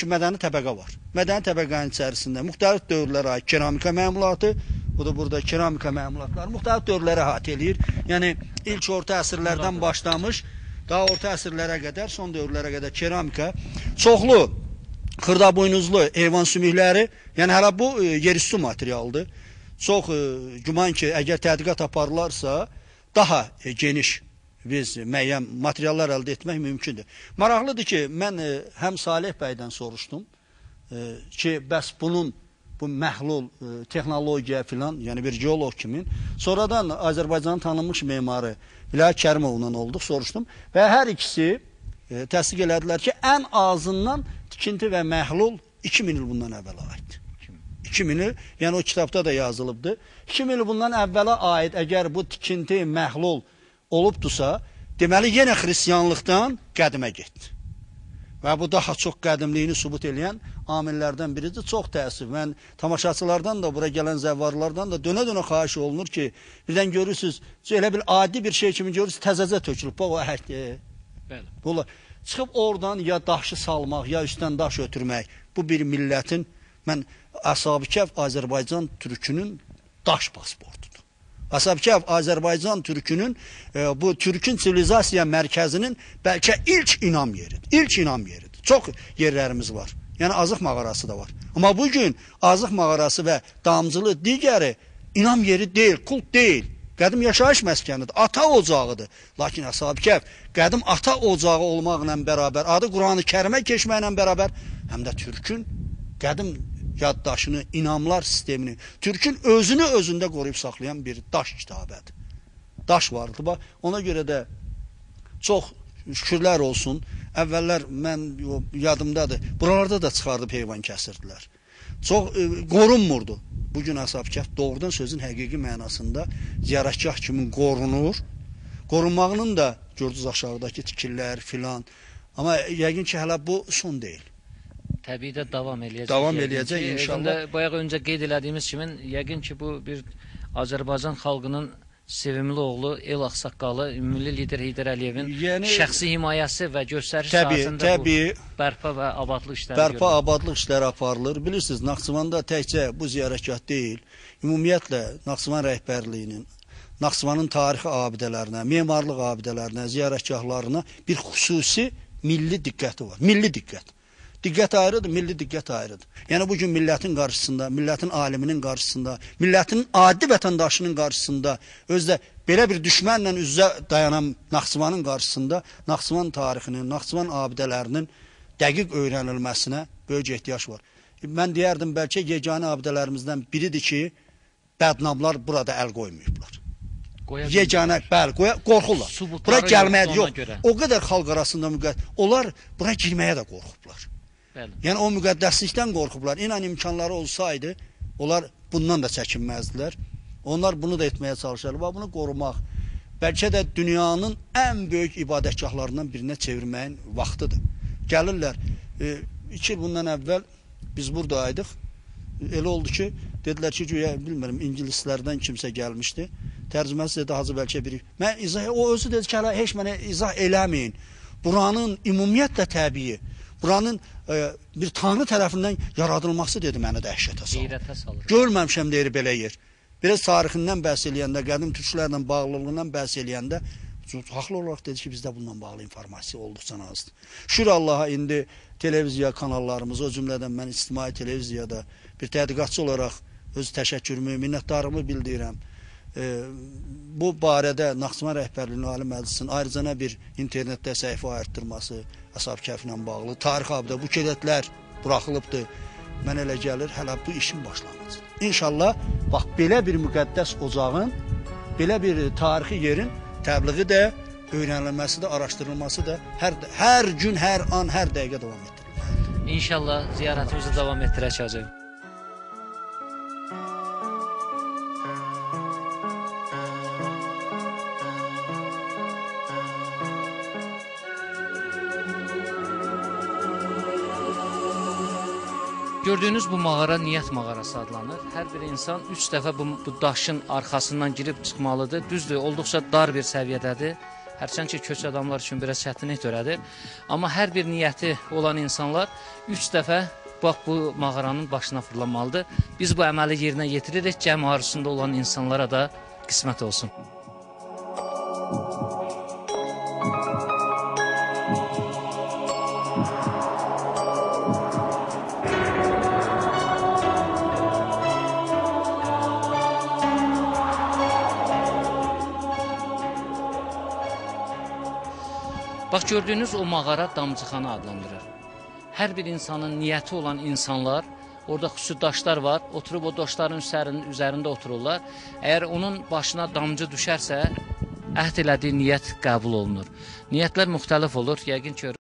Üç mədəni təbəqə var. Mədəni təbəqənin içərisində müxtəlif dövrlərə aid keramika məmulatı, bu da burada keramika məmulatları müxtəlif dövrlərə əhatə eləyir. Yəni ilk orta əsrlərdən başlamış, daha orta əsrlərə qədər, son dövrlərə qədər keramika, çoxlu xırdabuynuzlu heyvan sümükləri, yəni hələ bu yerüstü materialdır. Çox güman ki, əgər tədqiqat aparılarsa, daha geniş biz müəyyən materiallar əldə etmək mümkündür. Maraqlıdır ki, mən həm Salih bəydən soruşdum ki, bəs bunun bu məhlul, texnologiya filan, yəni bir geoloq kimin. Sonradan Azərbaycanın tanınmış memarı Vilayət Kərimovla olduq, soruşdum və hər ikisi təsdiq elədilər ki, ən azından tikinti və məhlul 2000 il bundan əvvələ aiddir. 2000 il, yəni o kitabda da yazılıbdır. 2000 il bundan əvvələ aid əgər bu tikinti, məhlul olubdursa, deməli yenə xristianlıqdan qədimə getdi. Və bu daha çox qədimliyini sübut eləyən amillərdən biridir. Çox təəssüf. Mən tamaşaçılardan da, bura gələn zəvvarlardan da dönə-dönə xahiş olunur ki, birdən görürsünüz, elə bir adi bir şey kimi görürsünüz, təzəcə tökülüb. Bax, o əhək. Çıxıb oradan ya daşı salmaq, ya üstdən daş ötürmək. Bu bir millətin, mən Əshab-ı Kəhf Azərbaycan türkünün daş pasportudur. Əshab-ı Kəhf Azərbaycan türkünün, bu türkün sivilizasiya mərkəzinin bəlkə ilk inam yeridir. İlk inam yeridir. Çox yerlərimiz var. Yəni Azıq mağarası da var. Amma bugün Azıq mağarası və Damcılı digəri inam yeri deyil, kult deyil. Qədim yaşayış məskənidir, ata ocağıdır. Lakin Əshab-ı Kəhf qədim ata ocağı olmaqla bərabər, adı Quran-ı Kərimə keçməklə bərabər, həm də türkün qədim yaddaşını, inamlar sistemini, türkün özünü özündə qoruyub saxlayan bir daş kitabədir. Daş vardı. Bax, ona görə də çox şükürlər olsun. Əvvəllər mən yadımdadır, buralarda da çıxardıb heyvan kəsirdilər. Çox qorunmurdu. Bugün Əshab-ı Kəhf doğrudan sözün həqiqi mənasında ziyarətgah kimi qorunur. Qorunmağının da gördünüz aşağıdakı tikillər filan. Amma yəqin ki, hələ bu son deyil. Təbii də davam eləyəcək. Davam eləyəcək inşallah. Bayaq öncə qeyd elədiyimiz kimi, yəqin ki, bu bir Azərbaycan xalqının sevimli oğlu, el ağsaqqalı, milli lider Heydər Əliyevin şəxsi himayəsi və göstəriş sahəsində bu bərpa və abadlıq işləri görülür. Bərpa abadlıq işləri aparılır. Bilirsiniz, Naxçıvanda təkcə bu ziyarətgah deyil, ümumiyyətlə Naxçıvan rəhbərliyinin, Naxçıvanın tarixi abidələrinə, memarlıq abidələrinə, ziyarətgahlarına bir xüsusi milli diqqəti var. Milli diqqət. Diqqət ayrıdır, milli diqqət ayrıdır. Yəni bugün millətin qarşısında, millətin aliminin qarşısında, millətin adi vətəndaşının qarşısında, özdə belə bir düşmənlə üz-üzə dayanan Naxçıvanın qarşısında Naxçıvan tarixinin, Naxçıvan abidələrinin dəqiq öyrənilməsinə böyük ehtiyac var. Mən deyərdim, bəlkə yeganə abidələrimizdən biridir ki, bədnamlar burada əl qoymayıblar. Yeganə, bəli, qorxurlar. Bura gəlməyə yox. O qədər xalq arasında müqəddəs, onlar bura girməyə də qorxublar. Bəli. Yəni o müqəddəslikdən qorxublar. İnan imkanları olsaydı, onlar bundan da çəkinməzdilər. Onlar bunu da etməyə çalışırlar. Bax, bunu qorumaq, bəlkə də dünyanın ən böyük ibadətgahlarından birinə çevirməyin vaxtıdır. Gəlirlər, 2 il bundan əvvəl biz buradaydıq. Elə oldu ki, dedilər ki, güya, bilmirəm, ingilislərdən kimsə gəlmişdi. Tərcüməsi dedi, Hacı bəlkə bir... Mən izah, o özü dedi ki, hələ heç mənə izah eləməyin. Buranın ümumiyyətlə təbii, buranın bir tanrı tərəfindən yaradılması dedi, məni dəhşətə salır. Salır. Görməmişəm deyir belə yer. Biraz tarixindən bəhs eləyəndə, qədim türklərlə bağlılığından bəhs eləyəndə, haqlı olaraq dedi ki, bizdə bununla bağlı informasiya olduqca azdır. Şükür Allaha indi televiziya kanallarımız, o cümlədən mən ictimai televiziyada bir tədqiqatçı olaraq öz təşəkkürümü, minnətdarımı bildirirəm. Bu barədə Naxçıvan Rəhbərliyinin Ali Məclisinin ayrıca nə bir internetdə səhifə ayırtdırması, Əshab-ı Kəhflə bağlı, tarix abidə bu kedətlər buraxılıbdır. Mən elə gəlir, hələ bu işin başlanğıcıdır. İnşallah, bax, belə bir müqəddəs ocağın, belə bir tarixi yerin təbliği də, öyrənilməsi də, araşdırılması da hər gün, hər an, hər dəqiqə davam etdirilməlidir. İnşallah ziyarətimizi davam etdirək Hacı. Gördüyünüz bu mağara Niyyət mağarası adlanır. Hər bir insan 3 dəfə bu daşın arxasından girib çıxmalıdır. Düzdür, olduqca dar bir səviyyədədir. Hərçənd ki, köç adamlar üçün biraz çətinlik törədir. Amma hər bir niyyəti olan insanlar 3 dəfə bax bu mağaranın başına fırlanmalıdır. Biz bu əməli yerinə yetiririk. Cəm arzusunda olan insanlara da qismət olsun. Bax, gördüyünüz o mağara Damcıxana adlandırır. Hər bir insanın niyyəti olan insanlar, orada xüsusi daşlar var, oturub o daşların üzərində otururlar. Əgər onun başına damcı düşərsə, əhd elədiyi niyyət qəbul olunur. Niyyətlər müxtəlif olur, yəqin ki,